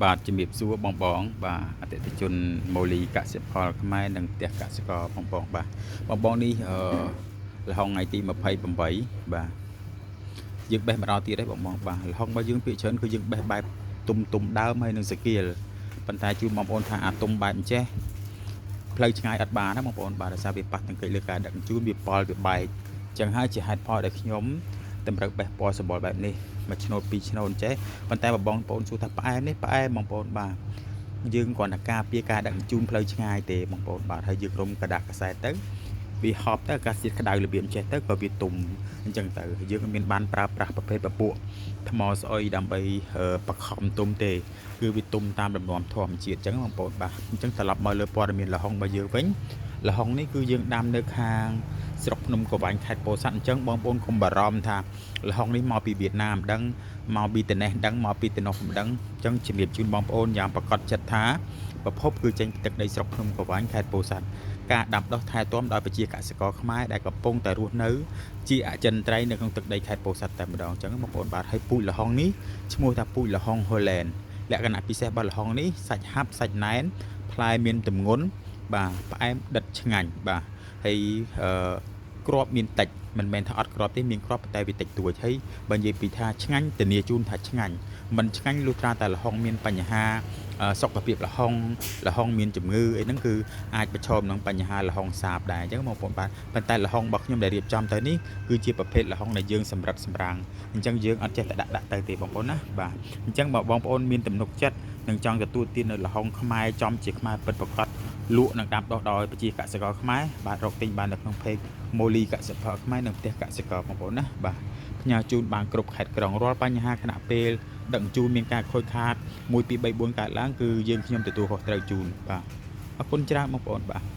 បាទជំរាបសួរបងបងបាទអតិថិជនម៉ូលីកសិផលខ្មែរនិងផ្ទះកសិករបងបងបាទបងបងនេះអឺលហុងថ្ងៃទី28បាទយើងបេះមកដល់ទៀតហើយបងបងបាទលហុងរបស់យើងភាគច្រើនគឺយើងបេះបែបទុំទុំដើមហើយនឹងសកៀលប៉ុន្តែជូនបងប្អូនថាអាទុំបែបអញ្ចេះផ្លូវឆ្ងាយអត់បានណាបងប្អូនបាទដោយសារវាប៉ះទង្គិចលើការដឹកជញ្ជូនវាប៉ល់វាបែកអញ្ចឹងហើយជាហេតុផលដែលខ្ញុំតម្រូវបេះពណ៌សម្បុរបែបនេះមួយឆ្នូតពីរឆ្នូតចេះប៉ុន្តែបើបងប្អូនសួរថាផ្អែមនេះផ្អែមបងប្អូនបាទយើងគ្រាន់តែការពារការដឹកជញ្ជូនផ្លូវឆ្ងាយទេបងប្អូនបាទហើយយើងរុំกระดาษកសែតទៅវាហប់ទៅអាកាសធាតុក្តៅរបៀបចេះទៅក៏វាទុំអញ្ចឹងទៅយើងមិនមានបានប្រើប្រាស់ប្រភេទពពួកថ្មស្អុយដើម្បីបខំទុំទេគឺវាទុំតាមលំនាំធម្មជាតិអញ្ចឹងបងប្អូនបាទអញ្ចឹងត្រឡប់មកលើព័ត៌មានលហុងរបស់យើងវិញលហុងនេះគឺយើងដាំនៅខាងស្រុកភ្នំក្រវាញខេត្តពោធិ៍សាត់អញ្ចឹងបងប្អូនកុំបារម្ភថាលហុងនេះមកពីវៀតណាមដឹងមកពីតេនេះដឹងមកពីតេនោះមិនដឹងអញ្ចឹងជំរាបជូនបងប្អូនយ៉ាងប្រកាសចិត្តថាប្រភពគឺចេញពីទឹកដីស្រុកភ្នំក្រវាញខេត្តពោធិ៍សាត់ការដាំដុះថែទាំដោយប្រជាកសិករខ្មែរដែលកំពុងតែរស់នៅជាអចិន្ត្រៃយ៍នៅក្នុងទឹកដីខេត្តពោធិ៍សាត់តែម្ដងអញ្ចឹងបងប្អូនបាទហើយពូជលហុងនេះឈ្មោះថាពូជលហុងហូឡែនលក្ខណៈពិសេសរបស់លហុងនេះសាច់ហាប់សាច់ណែនផ្លែមានទម្ងន់បាទផ្អែមដិតឆ្ងាញ់បាទហើយអឺគ្រាប់មានតិចមិនមែនថាអត់គ្រាប់ទេមានគ្រាប់តែវាតិចតួចហើយបើនិយាយពីថាឆ្ងាញ់ធានាជូនថាឆ្ងាញ់មិនឆ្ងាញ់លុះត្រាតែលហុងមានបញ្ហាសុខភាពលហុងលហុងមានជំងឺអីហ្នឹងគឺអាចប្រឈមនឹងបញ្ហាលហុងសាបដែរអញ្ចឹងបងប្អូនបាទប៉ុន្តែលហុងរបស់ខ្ញុំដែលរៀបចំទៅនេះគឺជាប្រភេទលហុងដែលយើងសម្រិតសម្រាំងអញ្ចឹងយើងអត់ចេះតែដាក់ដាក់ទៅទេបងប្អូនណាបាទអញ្ចឹងបើបងប្អូនមានទំនុកចិត្តនិងចង់ទទួលទាននៅលហុងខ្មែរចំជាខ្មែរពិតប្រាកដលក់និងដាំដុះដោយប្រជាកសិករខ្មែរបាទរកទិញបាននៅក្នុង page ម៉ូលីកសិផលខ្មែរនិងផ្ទះកសិករបងប្អូនណាបាទផ្ញើជូនបានគ្រប់ខេត្តក្រុងរាល់បញ្ហាខណៈពេលដឹកជញ្ជូនមានការខូចខាត1 2 3 4កើតឡើងគឺយើងខ្ញុំទទួលខុសត្រូវជូនបាទអរគុណច្រើនបងប្អូនបាទ។